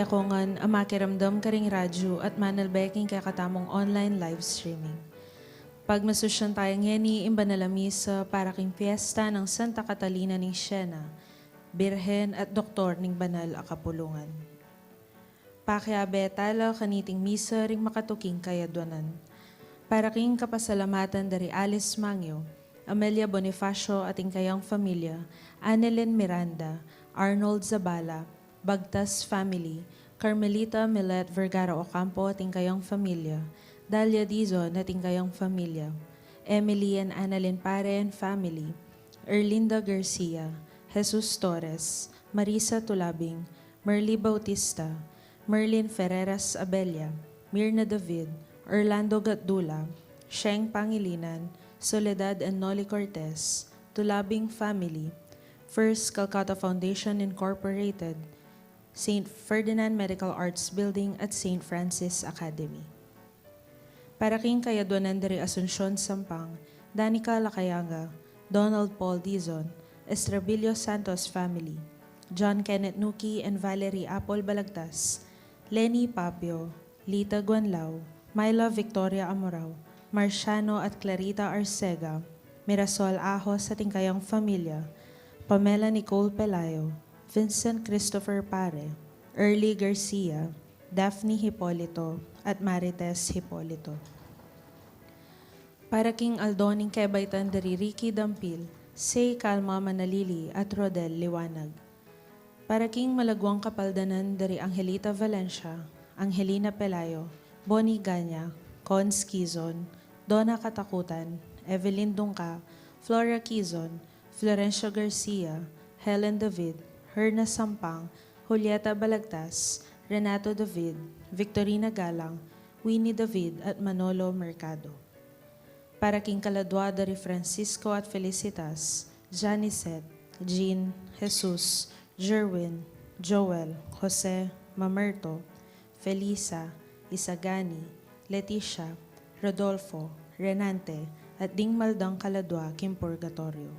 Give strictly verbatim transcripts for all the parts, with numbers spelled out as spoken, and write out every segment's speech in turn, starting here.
Kongan a makiramdam karing radyu at manalbe king kekatamung online live streaming. Pagmasusyan taya ngeni ing banal a misa para king fiesta nang Santa Catalina ning Siena, Birhen at Doktor ning Banal a Kapulungan. Pakiabe tala kaniting misa ring makatuking kayadwanan. Para king kapasalamatan da ri Alice Mangio, Amelia Bonifacio at ing kayang familia, Annelyn Miranda, Arnold Zabala, Bagtas family, Carmelita Milet Vergara Ocampo at ing kayang familia, Dalia Dizon at ing kayang familia, Emily and Annalyn Pare and family, Erlinda Garcia, Jesus Torres, Marisa Tulabing, Merly Bautista, Merlin Ferreras Abella, Mirna David, Orlando Gatdula, Sheng Pangilinan, Soledad and Noli Cortez, Tulabing family, First Calcutta Foundation Incorporated, Saint Ferdinand Medical Arts Building at Saint Francis Academy. Para king kayadwanan da ri Asuncion Sampang, Danica Lacayanga, Donald Paul Dizon, Estrabilio Santos family, John Kenneth Nuki and Valerie Apol Balagtas, Lenny Papio, Lita Guanlao, Myla Victoria Amorao, Marciano at Clarita Arcega, Mirasol Ahos at ing kayang familia, Pamela Nicole Pelayo, Vincent Christopher Pare, Early Garcia, Daphne Hipolito, at Marites Hipolito. Para king aldo ning kebaitan da ri Ricky Dampil, Sei Calma Manalili at Rodel Liwanag. Para king malaguang kapaldanan da ri Angelita Valencia, Angelina Pelayo, Bonnie Ganya, Cons Kizon, Donna Katakutan, Evelyn Dungca, Flora Kizon, Florencio Garcia, Helen David, Herna Sampang, Julieta Balagtas, Renato David, Victorina Galang, Winnie David at Manolo Mercado. Para king kaladua da ri Francisco at Felicitas, Janicet, Jean, Jesus, Jerwin, Joel, Jose, Mamerto, Felisa, Isagani, Leticia, Rodolfo, Renante, at ding maldang kaladua king purgatoryo.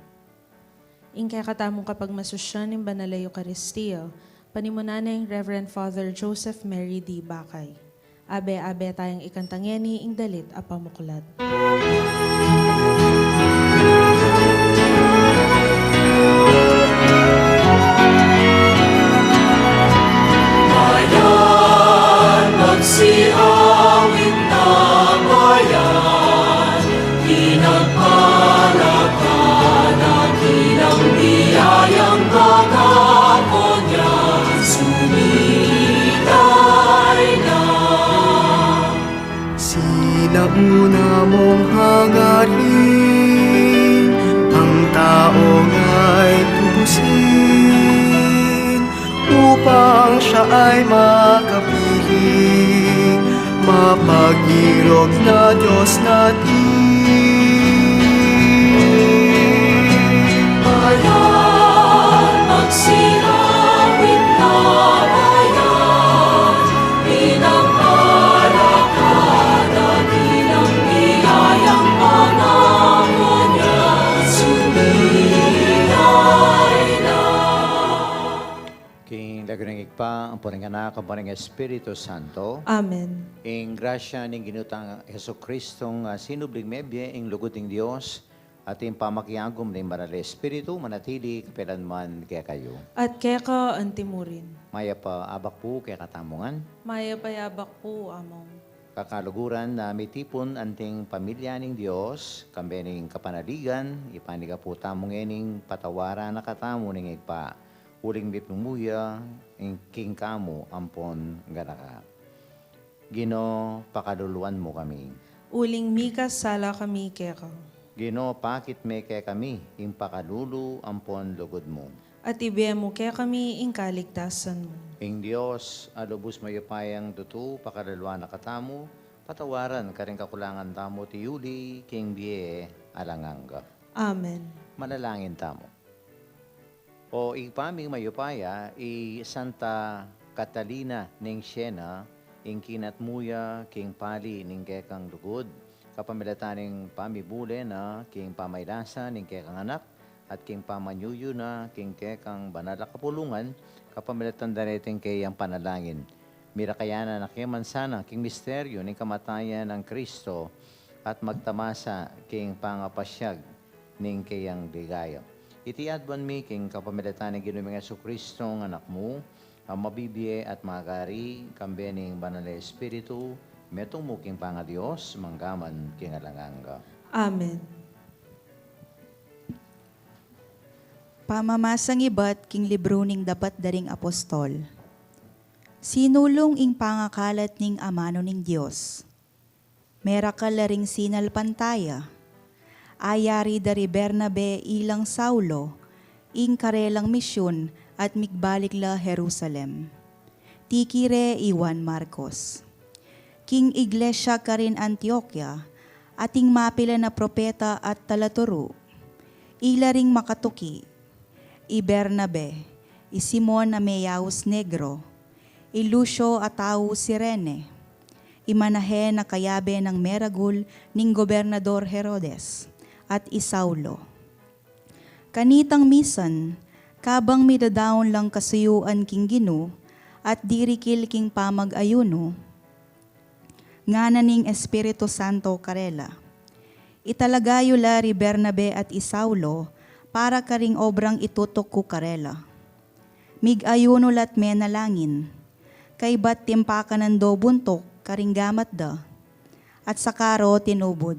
Ing kekatamung kapagmasusyan ning Banal a Eukaristia, panimunan na ning Reverend Father Joseph Mary D. Bacay. Abe-abe tayang ikanta ngeni ing dalit a pamuklat. Bayan, magsiawit na bayan, pinagpala ka, dakilang biyayang pangako niya, sumilang na. Sinauna mong hangarin, ang taong ay tubusin, upang siya ay makapili, mapag-irog na Diyos natin. Bayan, magsirawit na bayan, pinagpala ka, dakilang biyayang pangako niya, sumilang na. King lagyu ning Ibpa, ampo ning Anak, ampo ning Espiritu Santo. Amen. Ing grasya ning Ginu tang Jesucristo, a sinubling mebie ing lugud ning Dios, at ing pamakiagum ning Banal a Espiritu, manatili kapilanman kekayu. At keka antimurin. Mayap a abak pu kekatamu ngan. Mayap a abak pu, Among. Kakaluguran a mitipun anting pamilya ning Dios, kambe ning kapanaligan, ipanyawad pu tamu ngening patawaran na katamu ning Ibpa, uling mipnumuya ing king kamu ampon ganaka. Ginu, pakaluluan mu kami. Uling mikasala kami keka. Ginu, pakit me kekami ing pakalulu ampon lugud mu. At ibie mu kekami ing kaligtasan mu. Ing Dios a lubus mayupayang tutu, pakaluluan na katamu, patawaran karing kakulangan tamu, at iyuli king bie alang angga. Amen. Manalangin tamu. O Ibpa ming mayupaya, i Santa Catalina ning Siena, ing kinatmu ya king pali ning kekang lugud, kapamilatan ning pamibule na king pamaylasa ning kekang anak, at king pamanyuyu na king kekang banal a kapulungan, kapamilatan da reting kayang panalangin, Mirakayanan na ke man sana king misteryu ning kamatayan nang Kristo at magtamasa king pangapasyag ning keyang ligaya. Iti aduan mi king kapamilatan ning Ginu ming Jesucristo, nga Anak mu, a mabibie at magari, kambe ning Banal a Espiritu, metung mu king pangaDios, mangga man king alang angga. Amen. Pamamasang ibat king libru ning Dapat da ring Apostol. Sinulung ing pangakalat ning amanu ning Dios. Merakal la ring sinalpantaya. Ayari da ri Bernabe ilang Saulo, ing karelang misyun at migbalik la Jerusalem. Tiki re i Juan Marcos. King iglesia karin Antioquia, ating mapilan a propeta at talaturu. Ila ring makatuki, i Bernabe, i Simon a meyaus Negro, i Lucio a tau Cirene, i Manahen a kayabe nang meragul ning Gobernador Herodes, at i Saulo. Kanitang misan, kabang midadaun lang kasuyuan king Ginu, at dirikil king pamag-ayunu, ngana ning Espiritu Santo karela. Italaga yu la ri Bernabe at i Saulo para karing obrang itutuk ku karela. Mig-ayunu la't menalangin. Kaybat timpakan nando buntuk karing gamat da. At saka ro tinubud.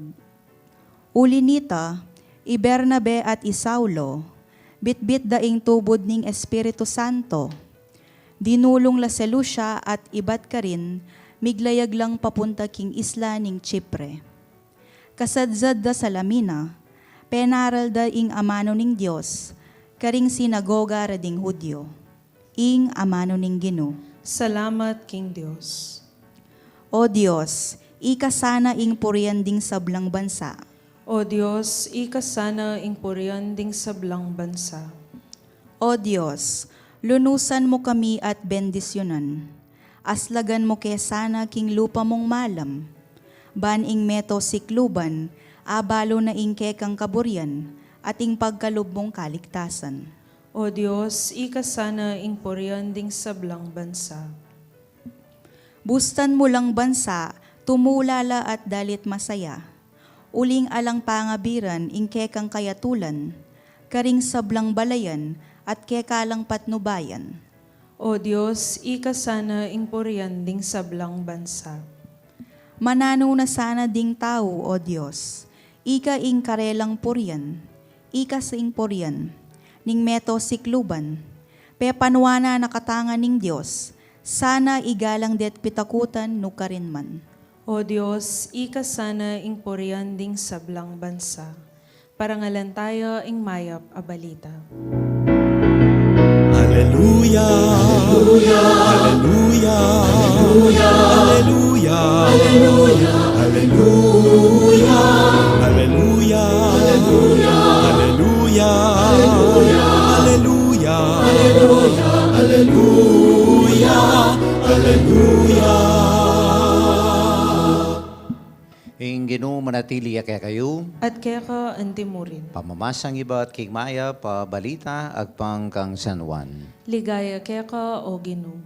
Uli nita, i Bernabe at i Saulo, bitbit da ing tubud ning Espiritu Santo. Dinulung la Seleucia at ibat karin, miglayag lang papunta king isla ning Chipre. Kasadzad da Salamina, penaral da ing amanu ning Dios, karing sinagoga ra ding Judio. Ing amanu ning Ginu. Salamat king Dios. O Dios, ika sana ing purian ding sablang bansa. O Dios, ika sana ing purian ding sablang bansa. O Dios, lunusan mu kami at bendisyunan. Aslagan mu ke sana king lupa mung malam. Ban ing meto sikluban, abalu na ing kekang kaburian, at ing pagkalub mung kaligtasan. O Dios, ika sana ing purian ding sablang bansa. Bustan mu lang bansa, tumulala at dalit masaya. Uling alang pangabiran ing kekang kayatulan, karing sablang balayan at keka lang patnubayan. O Dios, ika sana ing purian ding sablang bansa. Mananu na sana ding tau, O Dios, ika ing karelang purian, ika sa ing purian, ning meto sikluban, pepanuanan na katangan ning Dios, sana igalang de't pitakutan nu karin man. O Dios, ika sana ing purian ding sablang bansa. Parangalan taya ing mayap a balita. Aleluya. Aleluya. Aleluya. Aleluya. Aleluya. Ing Ginu manatili ya kekayu. At keka antimurin. Pamamasang ibat king mayap a balita agpang kang San Juan. Ligaya keka, O Ginu.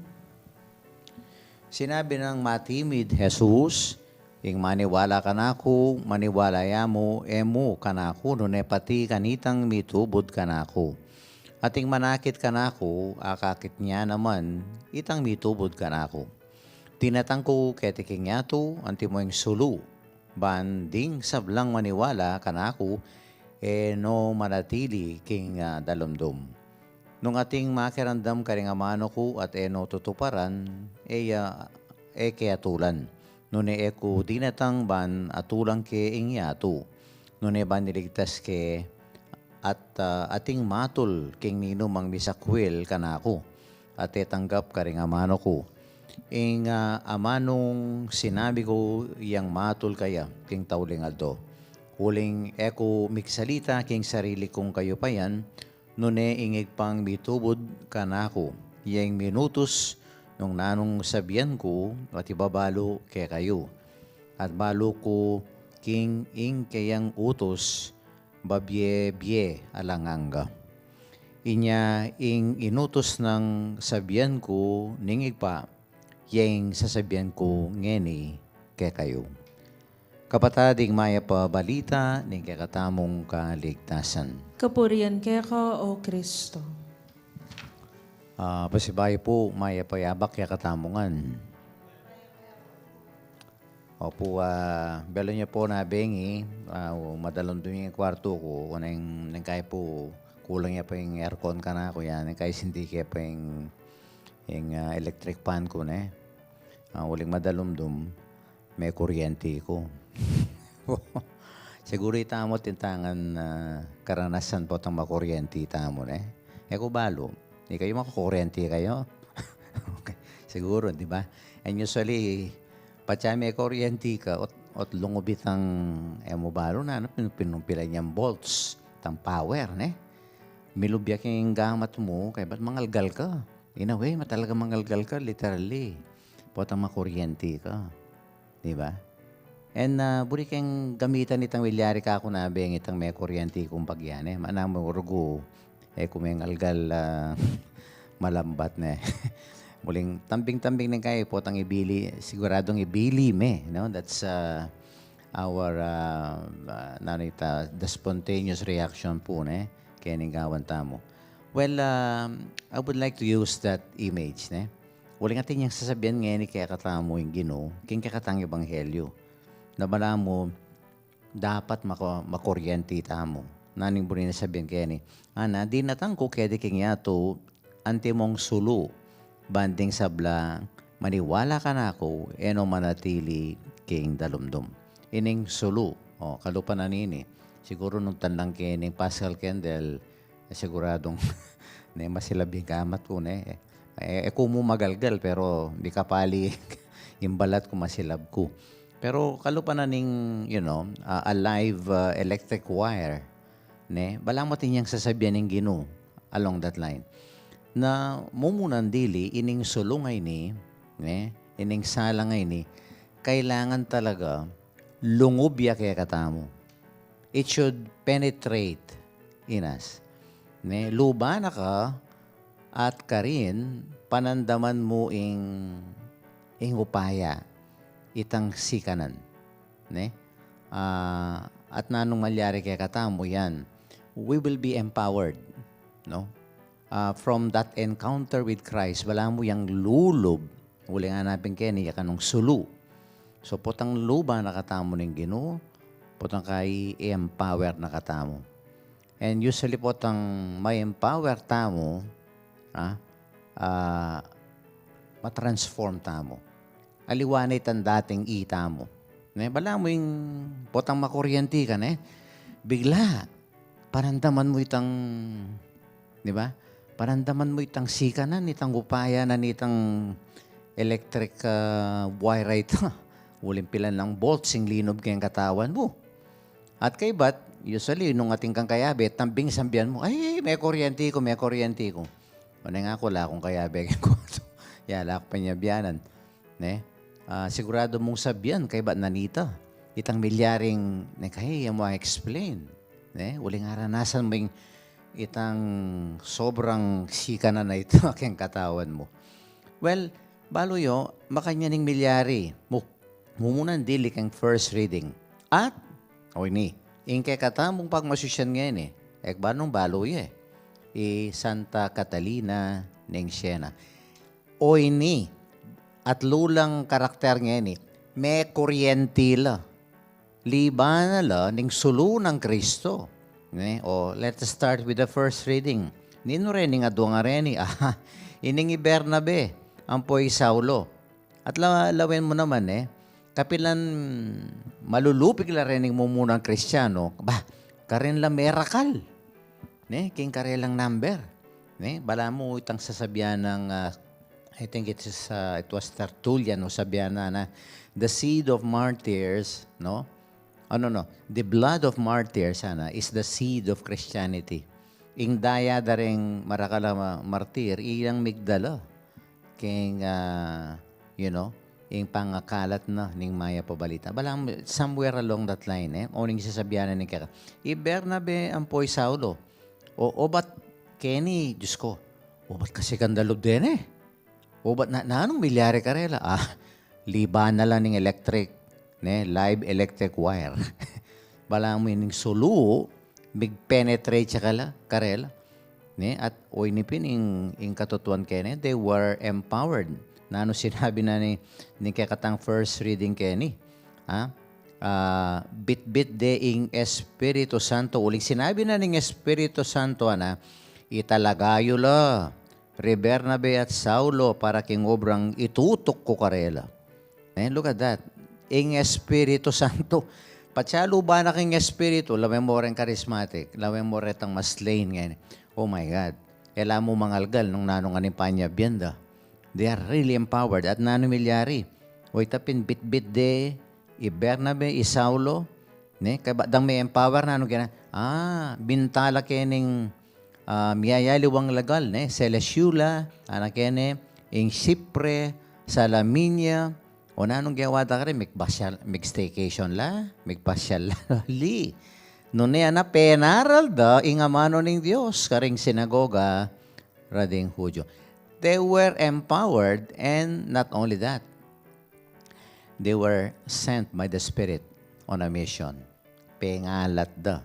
Sinabi nang matimid Jesus, ing maniwala kanaku, maniwala ya mu, e mu kanaku, nune pati kanitang mitubud kanaku. At ing manakit kanaku, akakit ne naman itang mitubud kanaku. Dinatang ku keti king yatu, antimo ing sulu, ban ding sablang maniwala kanaku, e no manatili king, ah, dalumdum. Nung ating makiramdam karing amanu ku at e no tutuparan, e ya, e ke atulan. Nune e ku dinatang ban atulan ke ing yatu. Nune ban iligtas ke at, ah, ating matul king ninumang misakwil kanaku, at e tanggap karing amanu ku. Ing, ah, amanung sinabi ku yang matul kaya king tauling aldo. Uling e ku migsalita king sarili kung kayupayan, nune ing Ibpang mitubud kanaku, ya ing minutus nung nanung sabian ku at ibabalu kekayu. At balu ku king ing keyang utus, babie-bie alang angga. Inya ing inutus nang sabian ku ning Ibpa, Yeng sasabian ku ngeni kekayu. Kapatad, ing mayap a balita ning kekatamung kaligtasan. Kapurian keka, O Kristo. Ah, pasibayu pu, mayap a yabak kekatamu ngan. Opu, ah, belo nya pu nabengi, ah, madalumdum ing kwartu ku, neng, neng kai pu, kulang ya pa ing aircon kanaku, ya, neng kai sindi ke pa ing, ing, ah, electric fan ku, ne. Ah, uling madalumdum, me kuryenti ku. Siguru itamu atin tangan, ah, karanasan potang makuryenti tamu, ne. E ku balu, ikayu makukuryenti kayu? Okay. Siguru, di ba? And usually, patse me kuryenti ka, ot, ot lungub itang, e mu balu na, ano, pin-, pinumpilan yang volts, itang power, ne? Milub ya king gamat mu, kaybat mangalgal ka. In a way, ma-, talaga mangalgal ka, literally. Potang makuryenti ka. Di ba? And, ah, buri keng gamitan itang milyari kaku nabengi itang me kuryenti kung bagya, ne. Mana mu rugu, e ku mengalgal, ah, malambat, ne. Uling tambing-tambing neng kai potang ibili, siguradung ibili me, no? That's, ah, our, ah, ah, nanu ita, the spontaneous reaction pu, ne, keni gawan tamu. Well, um, I would like to use that image, ne? Uling atin yang sasabian ngeni kekatamu ing Ginu, king kekatang ebanghelyu. Na balamu, dapat mako-, makuryenti tamu. Nanu ing buri nang sabian keni? Ana, dinatang ku keti king yatu, antimong sulu, ban ding sabla maniwala kanaku, e no manatili king dalumdum. Ining sulu, o, kalupa na nini. Siguru nung tanlang ke ning Paschal candle, e, siguradung, ne, masilab ing gamat ku, ne. E, e ku mu magalgal, pero mikapali ing balat ku, masilab ku. Pero kalupa na ning, you know, a, a live, a, electric wire, ne, balamu atin yang sasabian ning Ginu along that line. Na mumunan dili, ining sulu ngeni, ne, ining sala ngeni, kailangan talaga lungub ya kekatamu. It should penetrate in us. Ne, luba na ka at karin panandaman mu ing, ing upaya, itang sikanan. Ne? Ah, at nanung malyari kekatamu yan, we will be empowered, no? Ah, from that encounter with Christ, balamu yang lulub, uling anapin keni, ya kanung sulu. So, potang luba na katamu ning Ginu, potang kai i-empower na katamu. And usually potang ma-empower tamu, ah, ah, ma-transform tamu. Aliwa na itang dating i tamu. Ne, balamu ing potang makuryenti ka, ne? Bigla, parandaman mu itang, di ba? Parandaman mu itang sikanan, itang upaya na nitang electric, ah, wire ita. Uling pilan lang volts ing linub keng katawan mu. At kaybat, usually, nung atin kang kayabe, tambing sambian mu, "Ay, me kuryenti ku, me kuryenti ku." O, neng aku, ala kung kayabe keng kwartu. Ya, ala kung panyabyanan. Ne? Ah, siguradu mung sabian, kaybat nanita. Itang milyaring, ne, kaya mu explain. Ne? Uling aranasan mu ing itang sobrang sikanan na ita keng katawan mu. Well, balu yu, makanyan ing milyari. Mu-, mumunan dili keng first reading. At, o ini, ing kekatamung pagmasusyan ngeni, e ku banung balu ye, i Santa Catalina ning Siena. O ini, atlu lang karakter ngeni, me kuryenti la. Liban na la ning sulu nang Kristo. Ne? O, let us start with the first reading. Ninu reni ing adua ngareni? Aha, ining i Bernabe, ampo i Saulo. At la-, lawen mu naman, e, kapilan malulupig la rening mumunang Kristiano, ba, karin la merakal. Ne, king karelang number. Ne, balamu itang sasabian nang, ah, I think it is, ah, it was Tertullian, no, sabian na, na, "The seed of martyrs," no? Ano, no? "The blood of martyrs," sana, "is the seed of Christianity." Ing daya da ring marakal a ma-, martir, iyang migdala keng, ah, you know, ing pangakalat na ning mayap a balita. Balamu, somewhere along that line, e, o ning sasabian na ning keka, i Bernabe ampo i Saulo. O, obat keni, Dios ku, obat kasikan da lub deni? O ba't na, nanung milyari karela? Ah, liban na la ning electric, ne? Live electric wire. Balamu ining sulu, mig-penetrate ya kala, karela. Ne? At o ini pin ing, ing katutuan keni, they were empowered. Nanu sinabi na ni, ni kekatang first reading keni? Ha? Ah, bitbit de ing Espiritu Santo. Uling sinabi na ning Espiritu Santo, ana, "Italaga yu la ri Bernabe at Saulo para king obrang itutuk ku karela." Eh, look at that. Ing Espiritu Santo. Patsaluban na king Espiritu, lawen mo reng charismatic, lawen mo retang mas plain ngayon. Oh my God. E la mu mangalgal nung nanu ngan ing panyabian da. They are really empowered. At nanu milyari? O ita pin bitbit de, i Bernabe, i Saulo, ne? Kaya ba, dang me-empower, nanu keni? Ah, bintala keni ning, ah, miyayaliwang legal, ne? Celestia, ana keni, ing Sipre, Salaminia, o nanung gewa da karin, mig-pasyal, mig-staycation la, mig-pasyal la, ali. Nune, ana, penaral da, ing amanu ning Dios, karing sinagoga, rading Hudyo. They were empowered, and not only that, they were sent by the Spirit on a mission. Pengalat da.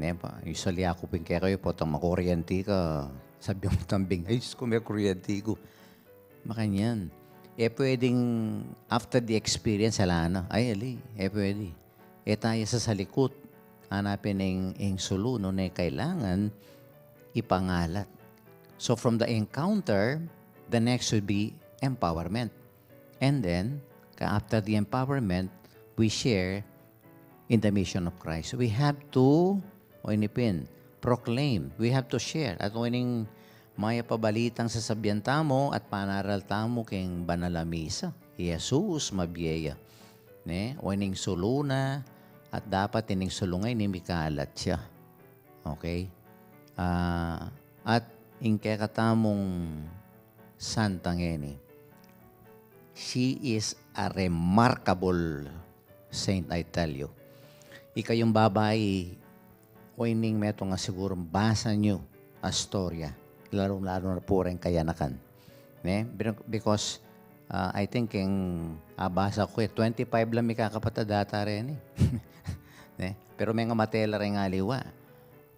Ne pa, usually aku pin kekayu, potang makuryenti ka, sabi mu tambing, "Ay, Diyos ko, mekuryenti ku." Makanyan. E pwedeng after the experience, ala na. Ay, ali, e pwede. E taya sa salikut. Hanapin ing, ing sulu, nune kailangan ipangalat. So from the encounter, the next would be empowerment. And then, ka-, after the empowerment, we share in the mission of Christ. We have to, o ini pin, proclaim. We have to share. At o ining mayap a balitang sasabian tamu at panaral tamu king banal a misa. I Jesus mabie ya. Ne? O ining sulu na, at dapat ining sulu ngeni mikalat ya. Okay? Ah, at ing kekatamung santa ngeni, she is a remarkable saint, I tell you. Ikayung babai, o ining metung a siguru basa yu a istorya, lalu-lalu na pu reng kayanakan. Ne? Be-, because, ah, I think ing abasa ku, e, twenty-five la mikakapatad ata reni. Ne? Pero mengamate la reng aliwa.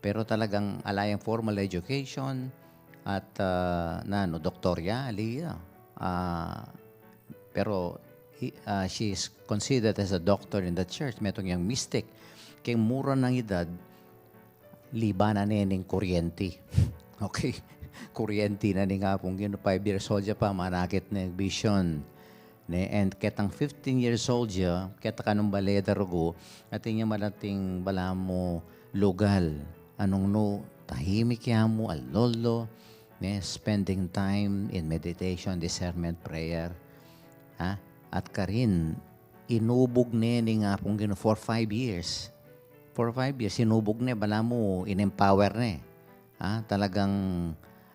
Pero talagang ala yang formal education at, ah, nanu, doktorya, ali ya. Ah, pero he, ah, she is considered as a doctor in the church. Metung yang mystic. Keng mura nang edad, libanan ne ning kuryenti. Okay? Kuryenti na ning Apung Ginu, five years old ya pa, manakit ne ing vision. Ne, and ketang fifteen years old ya, keta kanung bale da rugu, atin ya malating balamu lugal, a nung nu tahimik ya mu, alolo, ne, spending time in meditation, discernment, prayer. Ha? At karin, inubug ne ning Apung Ginu for five years. For five years, inubug ne, balamu in-empower ne. Ah, talagang,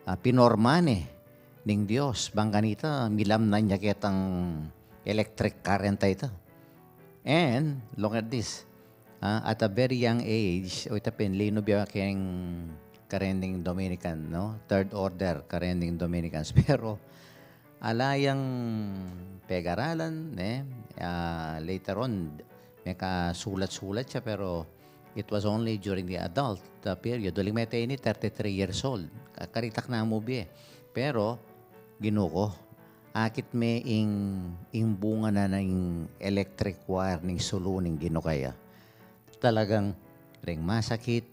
ah, pinorma ne ning Dios. Bang kanita, milamnan ya ketang electric current a ita. And, look at this. Ah, at a very young age, o ita pin, linub ya keng karening Dominican, no? Third order karening Dominicans. Pero, ala yang pegaralan, ne? Ah, later on, mekasulat-sulat ya, pero it was only during the adult, uh, period. Uling mete ini, thirty-three years old. Ka-, karitak na mu bie. Pero, Ginu ku, akit me ing, ing bunga na ning electric wire ning sulu ning Ginu kaya. Talagang ring masakit,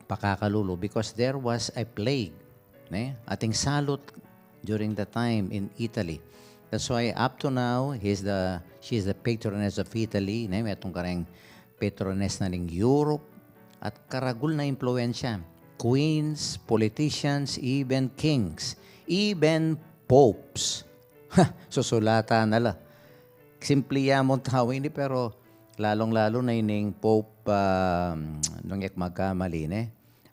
pakakalulu, because there was a plague, ne? Ating salut during the time in Italy. That's why up to now, he's the, she's the patroness of Italy, ne? Metung kareng patroness na ning Europe, at karagul na impluensya. Queens, politicians, even kings, even popes. Ha, susulatan na la. Simple ya mung tau ini, pero lalung-lalu na ining Pope, ah, nung e ku magkamali, ne?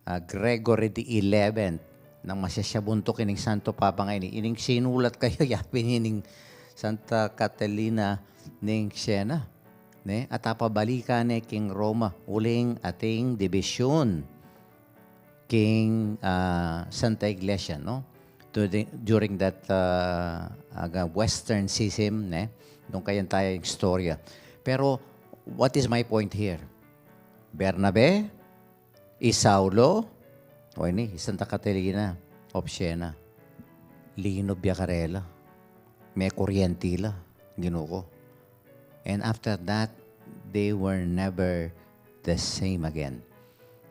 Ah, Gregory the eleventh, nang masyasya buntuk ining Santo Papa ngeni, ining sinulat kaya yapin ining Santa Catalina ning Siena, ne? At apabalikan ne king Roma, uling ating division king, ah, Santa Iglesia, no? during, during that, uh, aga Western schism, ne? Nung kayan taya ing istorya. Pero, what is my point here? Bernabe, i Saulo, o ini, i Santa Catalina of Siena. Linub ya karela. Me kuryenti la, Ginu ku. And after that, they were never the same again.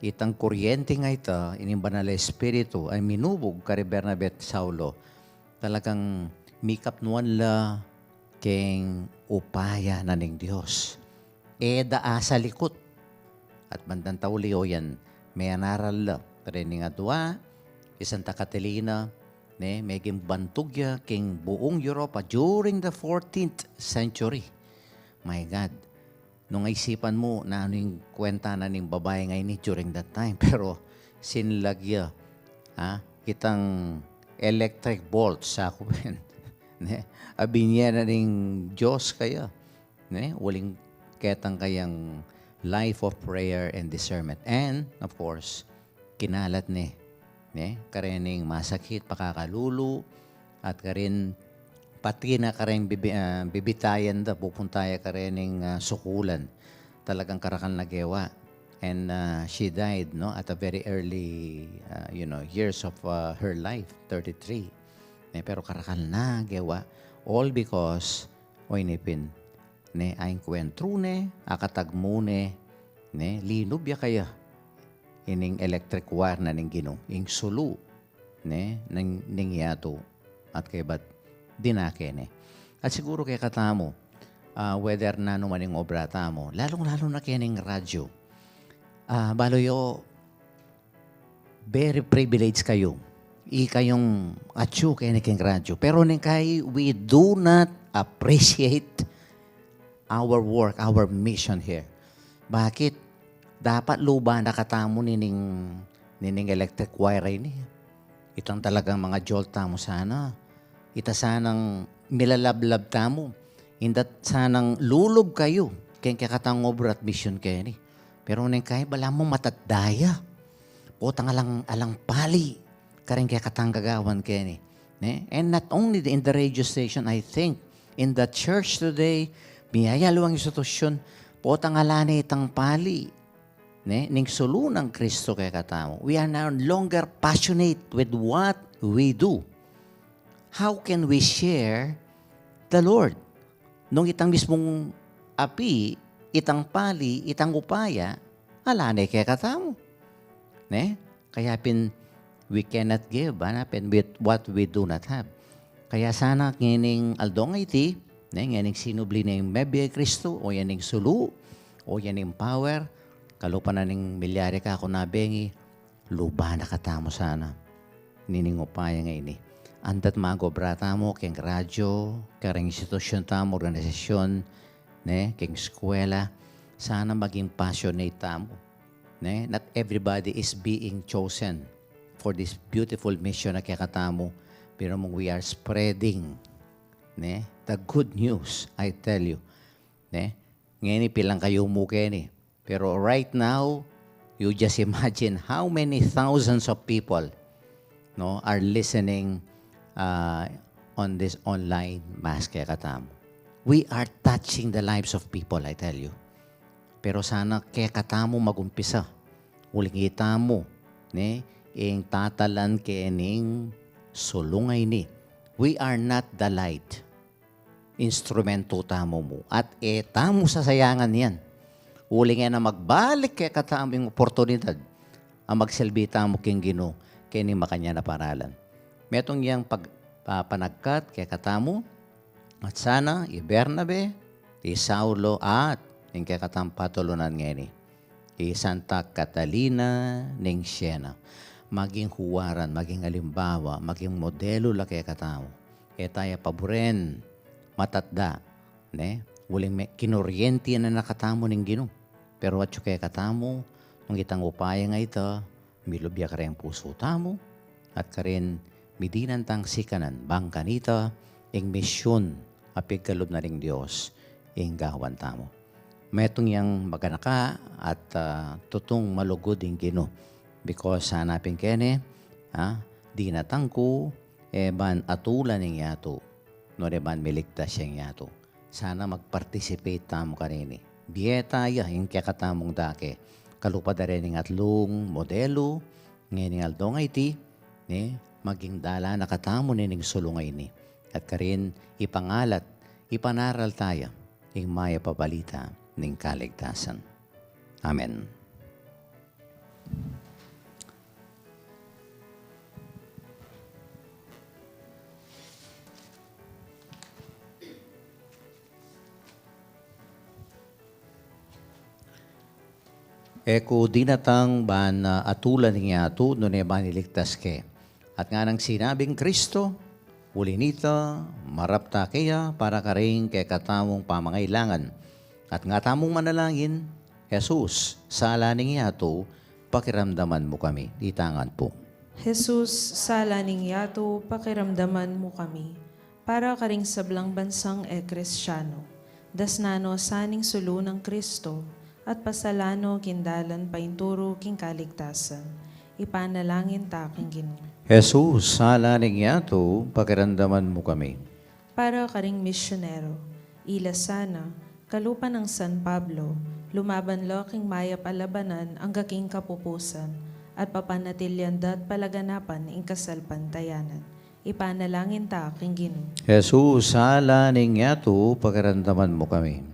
Itang kuryenti nga ita, ining Banal a Espiritu, a minubug kari Bernabe at Saulo, talagang mikapnuan la keng upaya na ning Dios. E da asalikut. At bandang tauli o yan, manaral la. Pero ining adua, i Santa Catalina, ne, meging bantug ya keng buung Europa during the fourteenth century. My God. Nung isipan mu, nanu ing kwenta na ning babai nga ini during that time. Pero, sinlag ya, ha? Itang electric bolt, sa ku pen. Ne? Abinye na ning Dios kaya. Ne? Uling ketang kayang life of prayer and discernment. And, of course, kinalat ne, ne? Karening masakit, pakakalulu, at karin pati na karing bibi-, ah, bibitayan da, pupunta ya karening, ah, sukulan. Talagang karakal na gewa. And, ah, she died, no, at a very early, ah, you know, years of, ah, her life, thirty-three. Ne, pero karakal na gewa. All because, o ini pin, ne, a engkwentru ne, a katagmu ne, ne, linub ya kaya ining electric wire na ning Ginu, ing sulu, ne, ning, ning yatu, at kaybat dinake ne. At siguru kekatamu, ah, whether nanu man ing obra tamu, lalung-lalu na kening radyo. Ah, balu yu, very privileged kayu. Ikayung atyu keni keng radyo. Pero neng kai, we do not appreciate our work, our mission here. Bakit? Dapat luba na katamu nining, nining electric wire ini. Itang talagang mga jolt tamu sana. Ita sanang milalablab tamu. Inda sanang lulub kayu keng kekatang obra at misyon keni. Pero neng kai, balamu matatda ya. Potang alang, alang pali kareng kekatang gagawan keni. Ne? And not only the, in the radio station, I think, in the church today, miyayaliwang institusyun, potang ala ne itang pali, ne, ning sulu nang Kristo kekatamu. We are no longer passionate with what we do. How can we share the Lord? Nung itang mismung api, itang pali, itang upaya, ala ne kekatamu. Ne? Kaya pin, we cannot give, ana pin, with what we do not have. Kaya sana ngening aldo a iti, ne, ngening sinubli neng mebie Kristo, o yan ing sulu, o yan ing power, kalupa na ning milyari kaku nabengi, luba na katamu sana nining upaya nga ini. Andat mag-obra tamu keng radyo, kareng institusyun tamu, organisasyun, ne, keng eskwela, sana maging passionate tamu, ne? Not everybody is being chosen for this beautiful mission na kekatamu, pero mung we are spreading, ne, the good news, I tell you, ne? Ngeni pilan kayu mu keni. Pero right now, you just imagine how many thousands of people, no, are listening, uh, on this online mass kekatamu. We are touching the lives of people, I tell you. Pero sana kekatamu magumpisa. Uling itamu, ne, ing tatalan kening sulu nga ini. We are not the light. Instrumento tamu mu. At e tamu sasayangan yan. Uling e na magbalik kekatamu ing oportunidad a magsilbi tamu king Ginu keni makanyan a paralan. Metung yang pag-, pa-, panagkat kekatamu, at sana i Bernabe, i Saulo, at ing kekatang patulunan ngeni, i Santa Catalina ning Siena. Maging huwaran, maging alimbawa, maging modelu la kekatamu. E taya paburen matatda, ne? Uling me-, kinuryente na na katamu ning Ginu. Pero atyu kekatamu, nung itang upaya nga ita, milub ya kareng pusu tamu, at karin midinan tang sikanan, bang kanita, ing misyun a pigkalub na ning Dios, ing gawan tamu. Metung yang maganaka at, ah, tutung malugud ing Ginu. Because sana pin keni, ah, dinatang ku, e ban atulan ing yatu, nune ban miligtas ya ing yatu. Sana mag-participate tamu kanini. Bie taya ing kekatamung dake. Kalupa da rening atlung modelu, ngening aldo ngeni, ne, maging dalan na katamu nening sulu ngeni. At karin ipangalat, ipanaral taya ing mayap a balita ning kaligtasan. Amen. E ku dinatang ban, ah, atulan ing yatu, nune ban iligtas ke. At nganang sinabing Kristo, uli nita, marap ta keya para karing kekatamung pamangailangan. At nga tamung manalangin, Jesus, sala ning yatu, pakiramdaman mu kami. Itangan pu. Jesus, sala ning yatu, pakiramdaman mu kami. Para karing sablang bansang e Kristiano, dasnan no sa ning sulu nang Kristo, at pasalan no king dalan paintulu king kaligtasan. Ipanalangin ta king Ginu. Jesus, sala ning yatu, pakiramdaman mu kami. Para karing misyonero, ila sana, kalupa nang San Pablo, lumaban la king mayap a labanan angga king kapupusan, at papanatilian da't palaganapan ing kasalpantayanan. Ipanalangin ta king Ginu. Jesus, sala ning yatu, pakiramdaman mu kami.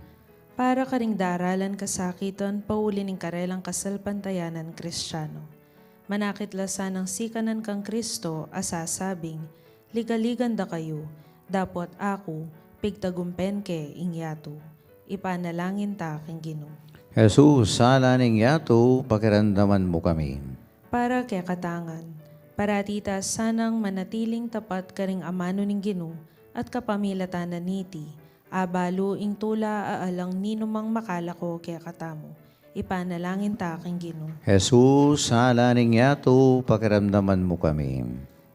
Para karing daralan kasakitan pauli ning karelang kasalpantayanan Kristiano. Manakit la sanang sikanan kang Kristo a sasabing, "Ligaligan da kayu, dapot aku, pigtagumpen ke ing yatu." Ipanalangin ta king Ginu. Jesus, sala ning yatu, pakiramdaman mu kami. Para kekatangan, parati ta sanang manatiling tapat karing amanu ning Ginu at kapamilatan na niti, abalu ing tula a alang ninumang makalako kekatamu. Ipanalangin ta king Ginu. Jesus, sala ning yatu, pakiramdaman mu kami.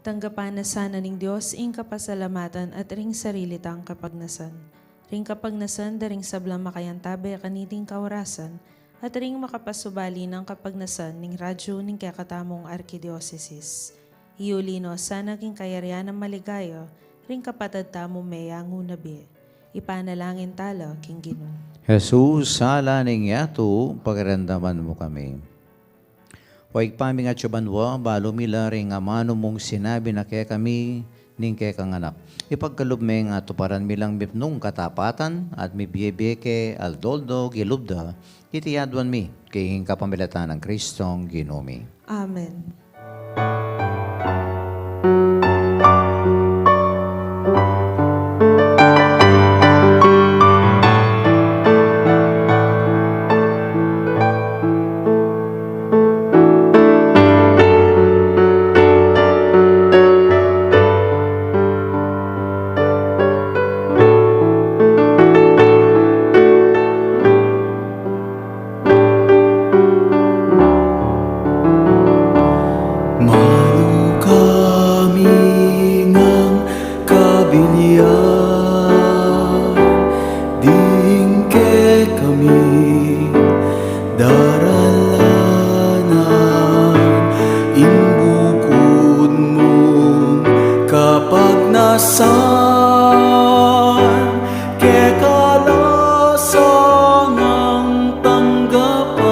Tanggapan na sana ning Dios ing kapasalamatan at ring sarili tang kapagnasan. Ring kapagnasan da ring sablang makayantabe kaniting kaorasan, at ring makapasubali nang kapagnasan ning radyu ning kekatamung arkidiosesis. Iuli no sana king kayarian nang maligaya ring kapatad tamung meyangu na bie. Ipanalangin ta la king Ginu. Jesus, sala ning yatu, pakiramdaman mu kami. O Ibpa mi a atsu ka banua, balu mi la ring amanu mung sinabi na kekami ning kekang Anak. Ipagkalub me ing atuparan mi lang mipnung katapatan at mibie-bie ke aldo-aldo gilub da, iti aduan mi king kapamilatan nang Kristong Ginu mi. Amen. Manu kami ngang kabilian, ding kekami daralanan ing bukun mung kapagnasan, keka la sanang tanggapan,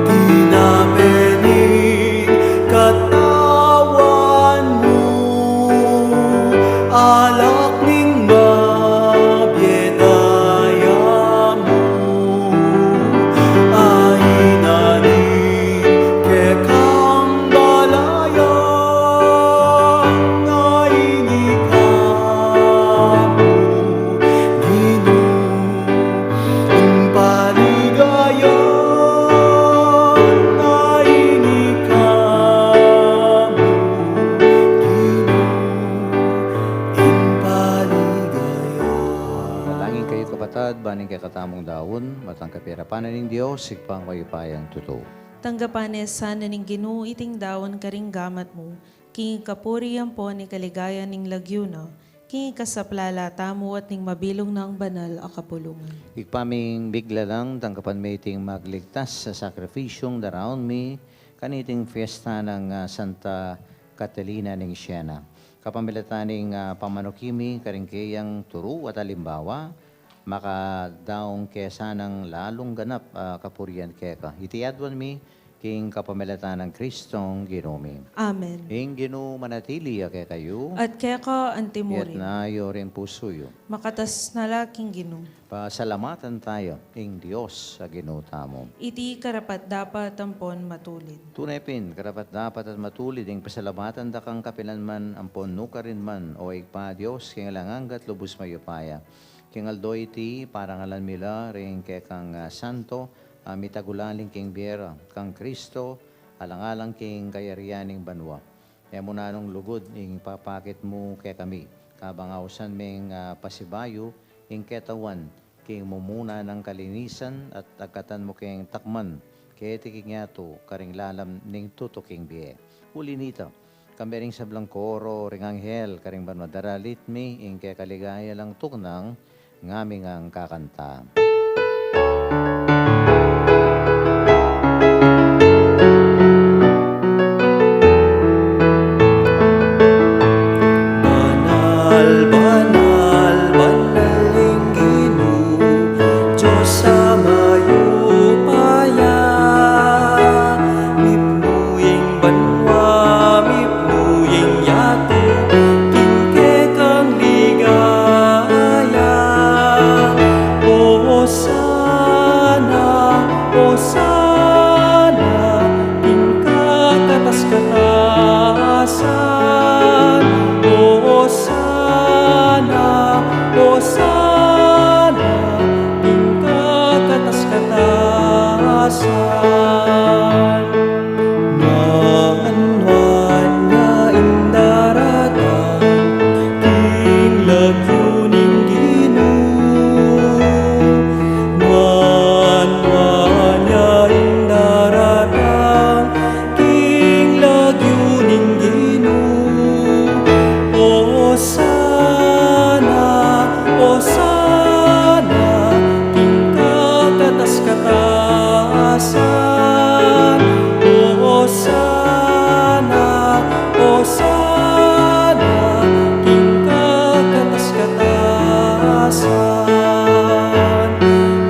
tinape ning katawan mu, alak ning mabie daya mu, ainanin kekang balayan, ngeni kamu, Ginu, ing paligaya, ngeni kamu, Ginu, ing paligaya. Manalangin kayu, kapatad, ban ing kekatamung daun, matang kapirapanan ning Dios, Ibpang mayupayang tutu. Tanggapan ne sana ning Ginu iting daun karing gamat mu, king kapurian ampon ing kaligayan ning lagyu na, king ikasaplala tamu at ning mabilug nang banal a kapulungan. Ibpa ming miglalang, tanggapan me iting magligtas a sakripisyung daraun mi kaniting fiesta nang, ah, Santa Catalina ning Siena. Kapamilatan ning, ah, pamanuki mi karing keyang turu at alimbawa, makadaun ke sanang lalung ganap, ah, kapurian keka. Iti aduan mi king kapamilatan nang Kristong Ginu mi. Amen. Ing Ginu manatili ya kekayu. At keka antimurin. Iyatas yu ring pusu yu. Makatas na la king Ginu. Pasalamatan taya ing Dios a Ginu tamu. Iti karapat-dapat ampon matulid. Tune pin, karapat-dapat at matulid ing pasalamatan da kang kapilan man ampon nukarin man, o Ibpa, Dios king alang angga at lubus mayupaya. King aldo iti, parangalan mi la ring kekang, ah, santo, a mitagulaling king bie ra, kang Kristo, alang-alang king kayarian ning banua. E mu nanung lugud ing ipapakit mu kekami, kabang ausan ming, ah, pasibayu ing ketawan king mumuna nang kalinisan at agkatan mu keng takman keti king yatu karing lalam ning tutuking bie. Uli nita, kambe ring sablang koro ring anghel karing banua, daralit mi ing kekaligaya lang tuknang, ngaming kakanta. Banal, banal, banal ing Ginu, Dios a mayupaya. Mipnu ing banua, mipnu ing yatu, king kekang ligaya. Osana, Osana, king kakatas-katasan. Osana, Osana, king kakatas-katasan. Nuan, nuan ya ing daratang king lagyu ning Ginu. Nuan, nuan ya ing daratang king lagyu ning Ginu. Osana, Osana, king kakatas-katasan. Osana, Osana, king kakatas-katasan.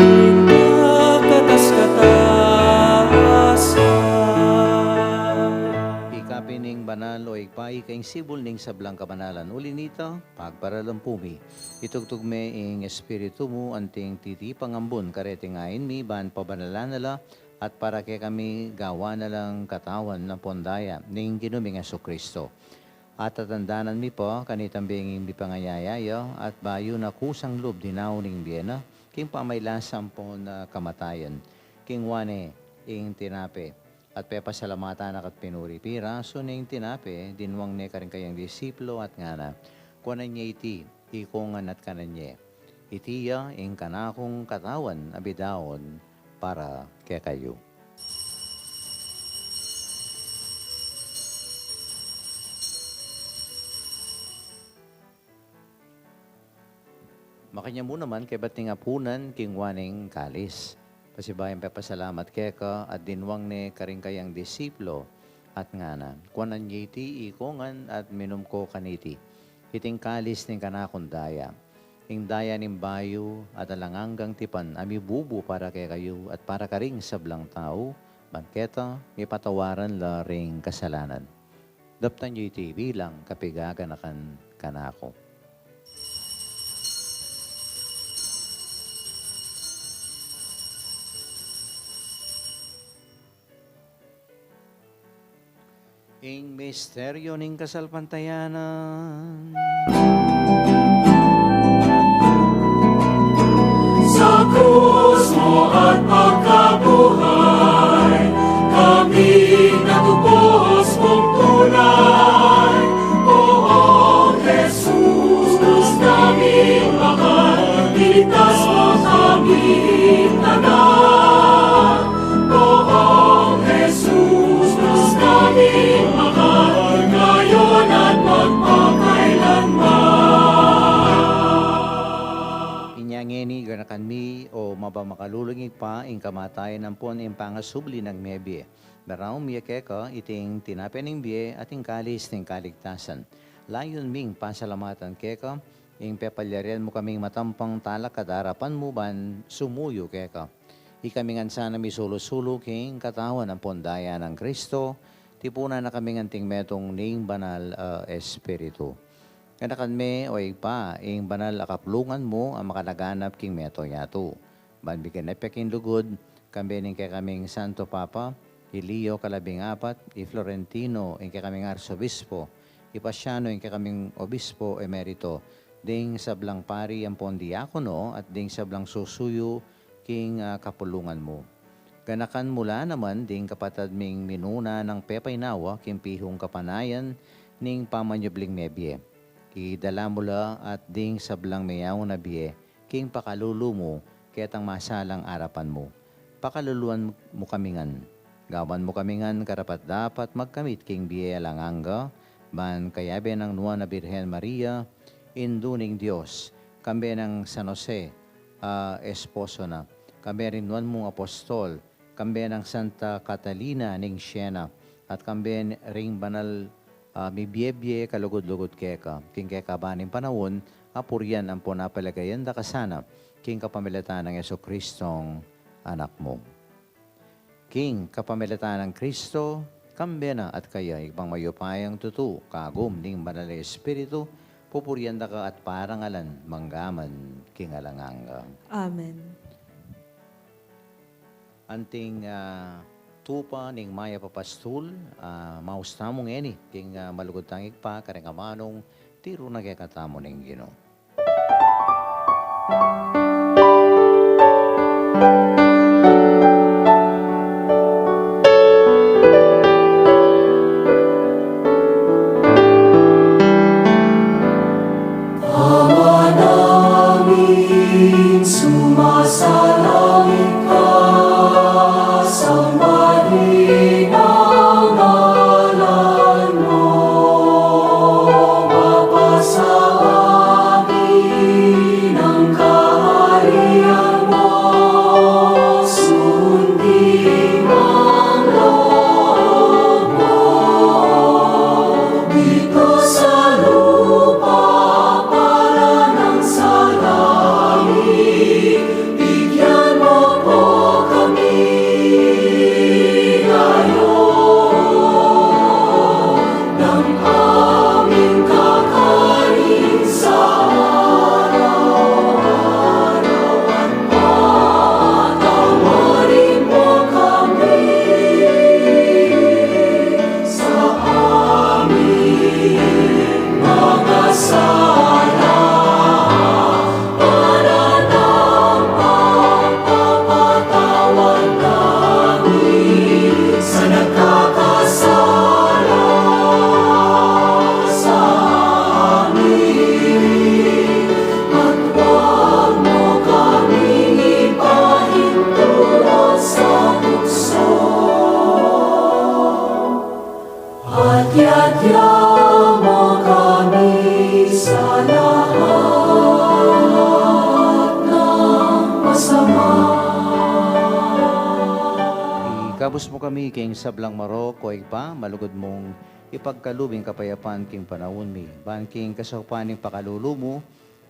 King kakatas-katasan. Ika pin ing banal, o Ibpa, ika ing sibul ning sablang kabanalan. Uli nita, pagparalan pu mi. Itugtug me ing Espiritu mu anting titipang ambun kareting ain mi, ban pabanalan na la at para kekami gawan na lang katawan ampon daya ning Ginu ming Jesucristo. At tatandanan mi pa kanitang bengi ing mipangayaya ya, at bayu na kusang lub dinaun ing bie na king pamailas ampon, ah, kamatayan, kinua ne ing tinape, at pepasalamatan na ka't pinuri, pirasu ne ing tinape, dinwang ne karing kayang disipulu at ngana: Kuanan ye iti ikongan at kanan ye. Iti ya ing kanakung katawan a bidaun para kekayu. Makanyan mu naman, kaybat ning apunan, kinua ne ing kalis, pasibayu yang pepasalamat keka, at dinwang ne karing kayang disipulu, at ngana: Kuanan ye iti ikongan at minum ko kaniti. Iti ing kalis ning kanakung daya, ing daya ning bayu at alang anggang tipan, a mibubu para kekayu at para karing sablang tau, ban keta mipatawaran la ring kasalanan. Daptan yu iti bilang kapaganakan kanaku. Ing misteryu ning kasalpantayanan. Sa krus mu at pagkabuhay, kami natupos mung tunay. Poong Jesus, Diyos naming mahal, iligtas mo kaming lahat. Poong Jesus, Diyos naming mahal, ngayon at magpakailanman. Inya ngeni, ganakan mi, O mabamakalulung Ibpa, ing kamatayan ampon ing pangasubli nang mebie, Meraun mi keka iting tinape ning bie at ing kalis ning kaligtasan. Layun ming pasalamatan keka ing pepalyarian mu kaming matampang talakad arapan mu ban sumuyu keka. Ikami ngan sana misulu-sulu king katawan ampon daya nang Kristo, tipunan na kami ngan anting metung ning Banal a Espiritu. Ganakan me, o Ibpa, ing banal a kapulungan mu a makalaganap king mabilug a yatu. Ban bigyan na pya king lugud, kambe ning kekaming Santo Papa, i Leo kalabing apat, i Florentino, ing kekaming Arsobispo, i Pasiano, ing kekaming Obispo Emerito, ding sablang pari ampon diakono, at ding sablang susuyu king, ah, kapulungan mu. Ganakan mu la naman ding kapatad ming minuna nang pepainawa king pihung kapanayan ning pamanyubling mebie. Idala mu la at ding sablang meyaun a bie king pakalulu mu ketang masalang arapan mu. Pakaluluan mu kami ngan. Gawan mu kami ngan karapat-dapat magkamit king bie alang angga, ban kayabe nang Nuan a Birhen Maria, Indu ning Dios, kambe nang San Jose, ah, esposo na, kambe ring nuan mung apostol, kambe nang Santa Catalina ning Siena, at kambe ring banal, ah, mibie-bie kalugud-lugud keka, king kekaban ning panaun, apurian ampon apaligayan da ka sana, king kapamilatan nang Jesucristong Anak mu. King kapamilatan nang Kristo, kambe na at kaya, Ibpang mayupayang tutu, kagum ning Banal a Espiritu, pupurian da ka at parangalan, mangga man king alang angga. Amen. Anting, ah, tupa ning mayap a pastul, ah, maus tamu ngeni, king, ah, malugud tang Ibpa, karing amanung tiru na kekatamu ning Ginu. Ama naming sumasalangit ka, sambahin ang ngalan mo, mapasabi ng kaharian mo, sundin ang loob mo, dito sa lupa para nang sa langit. Bigyan mo po kami ngayon ng aming kakanin sa araw-araw, at patawarin mo kami sa aming mga sala, para ng pagpapatawad namin sa nagkakasala sa amin. At huwag mo kaming ipahintulot sa tukso, at iadya mo kami sa lahat ng masama. Ikabus mu kami king sablang marok, o Ibpa, malugud mung ipagkalub ing kapayapan king panaun mi. Ban king kasaupan ning pakalulu mu,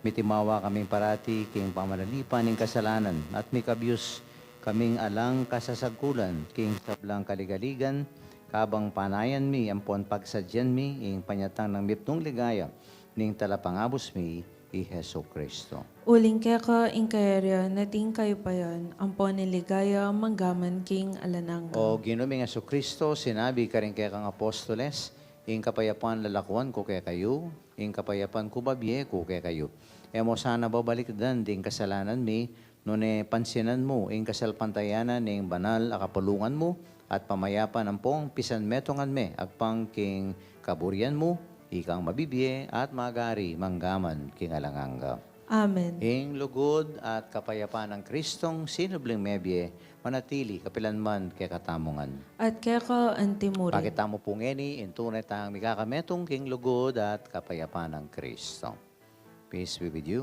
mitimawa kaming parati king pamanalipan ning kasalanan, at mikabyus kaming alang kasasagkulan king sablang kaligaligan, kabang panayan mi ampon pagsadyan mi ing panyatang nang mipnung ligaya ning Talapangabus mi, i Jesucristo. Uling keka ing kayarian, at ing kayupayan, ampon ing ligaya, mangga man king alang angga. O Ginu ming Jesucristo, sinabi karing kekang apostoles, ing kapayapan lalakuan ku kekayu, ing kapayapan ku babie ku kekayu. E mo sana babalikdan ding kasalanan mi, nune pansinan mu ing kasalpantayanan ning banal a kapulungan mu, at pamayapan ampong pisanmetungan me agpang king kaburian mu, ikang mabibie at magari mangga man king alang angga. Amen. Ing lugud at kapayapan nang Kristong sinubling mebie manatili kapilan man kekatamu ngan. At keka anti murin. Pakit tamu pu ngeni ing tune tang mikakametung king lugud at kapayapan nang Kristo. Peace be with you.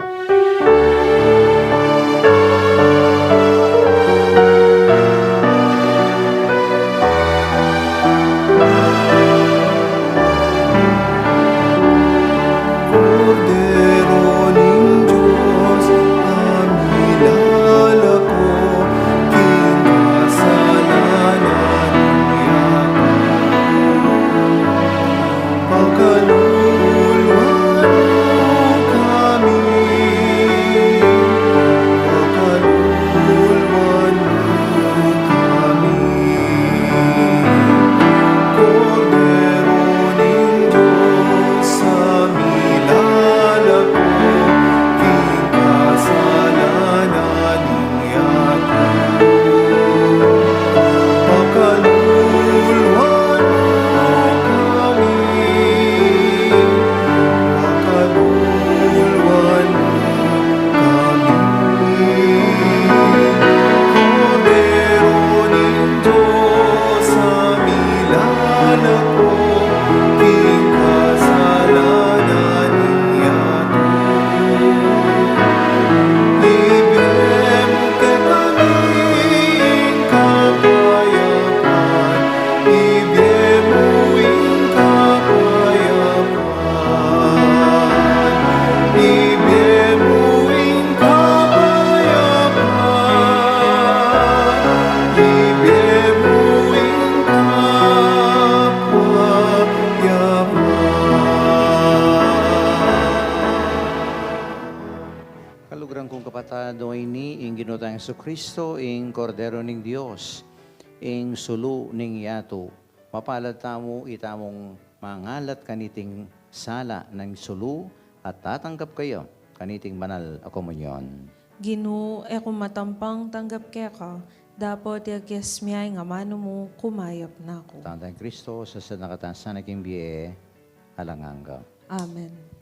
Kaluguran kung kapatad, o ini ing Ginu tang Jesucristo, ing Kordero ning Dios, ing sulu ning yatu. Mapalad tamu itamung mangalat kaniting sala nang sulu at tatanggap kaya kaniting banal a komunyon. Ginu, e ku matampang tanggap keka, dapot yagyas mya ing amanu mu, kumayap na ku. Tanda nang Kristo, sasad na katasan na king bie alang angga. Amen.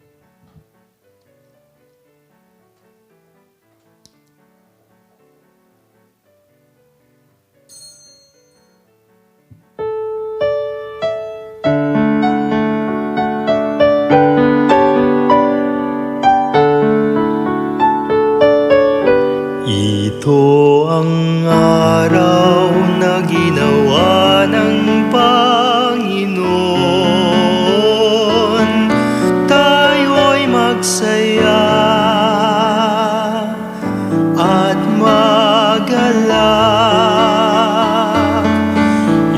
Ito ang araw na ginawa ng Panginoon, tayo'y magsaya at magalak.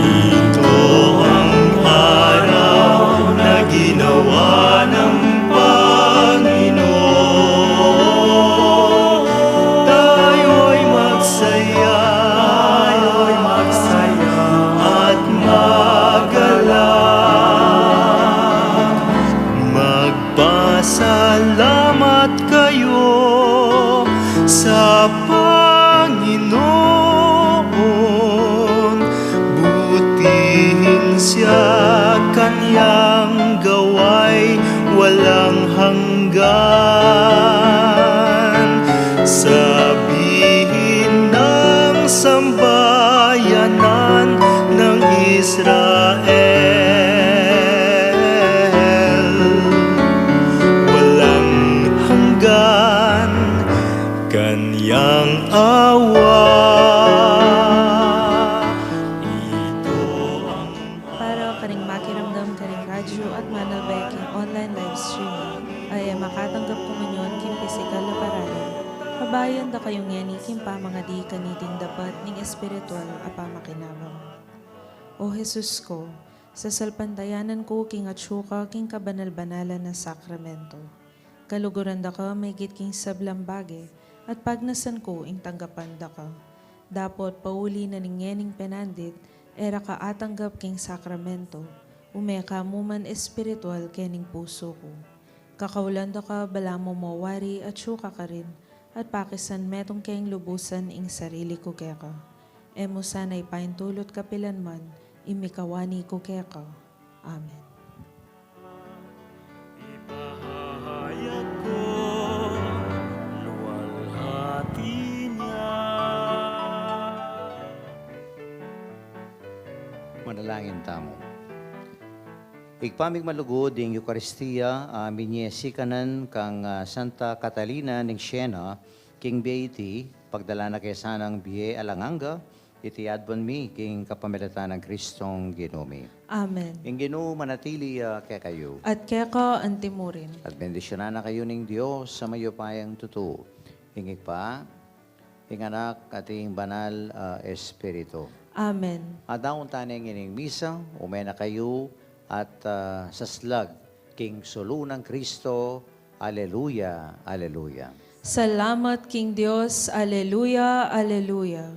Ito ang araw na ginawa ng Panginoon. Tayo'y magsaya, tayo'y magsaya at magalak. Magpasalamat kayo sa Panginoon, butihin siya, kanyang gawa'y walang hanggan. Sabihin ng sambayanan ng Israel, walang hanggan kanyang awa. Ito ang Para karing makiramdam karing radyo at manalbe king online live streaming, a e makatanggap komunyon king pisikal a paraan, abayan da kayu ngeni king pamangadi kaniting dapat ning espiritual a pamakinabang. O Jesus ko, sasalpantayanan ku king atsu ka king kabanal-banalan a sakramento. Kaluguran da ka maigit king sablang bage, at pagnasan ku ing tanggapan da ka. Dapot pauli na ning ngening penandit, e ra ka atanggap king sakramento, ume ka mu man espiritual kening pusu ku. Kakaulan da ka balamu mo wari atsu ka karin, at pakisan metung keng lubusan ing sarili ku keka. E mu sana ipaintulut kapilan man ing mikawani ku keka. Amen. Ipahahayag ko, luwalhati niya. Manalangin tamu. Ibpa ming malugud, ing Eukaristia a minie sikanan kang, ah, Santa Catalina ning Siena, king bie iti, pagdalan na ke sanang bie alang angga, iti adwan mi, king kapamilatan nang Kristong Ginu mi. Amen. Ing Ginu manatili, ah, kekayu. At keka antimurin. At bendisyunan na kayu ning Dios a mayupayang tutu, ing Ibpa, ing Anak, at ing Banal, ah, Espiritu. Amen. At daun tane ngening misa, ume na kayu, at, ah, saslag king sulu nang Kristo. Aleluya, aleluya. Salamat king Dios. Aleluya, aleluya.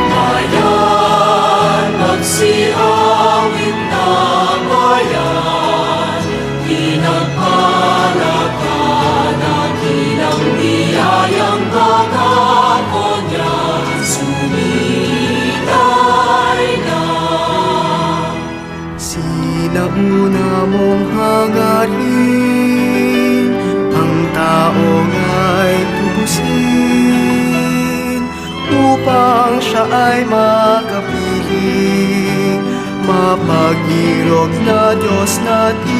Bayan, magsiawit na bayan, pinagpala ka na kilang biyayang pangako niya, sumiday na. Sinauna mong hangarin, ang taong ay tubusin, upang siya ay makapiling mapag-irog na Diyos natin.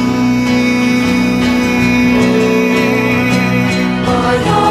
Kaya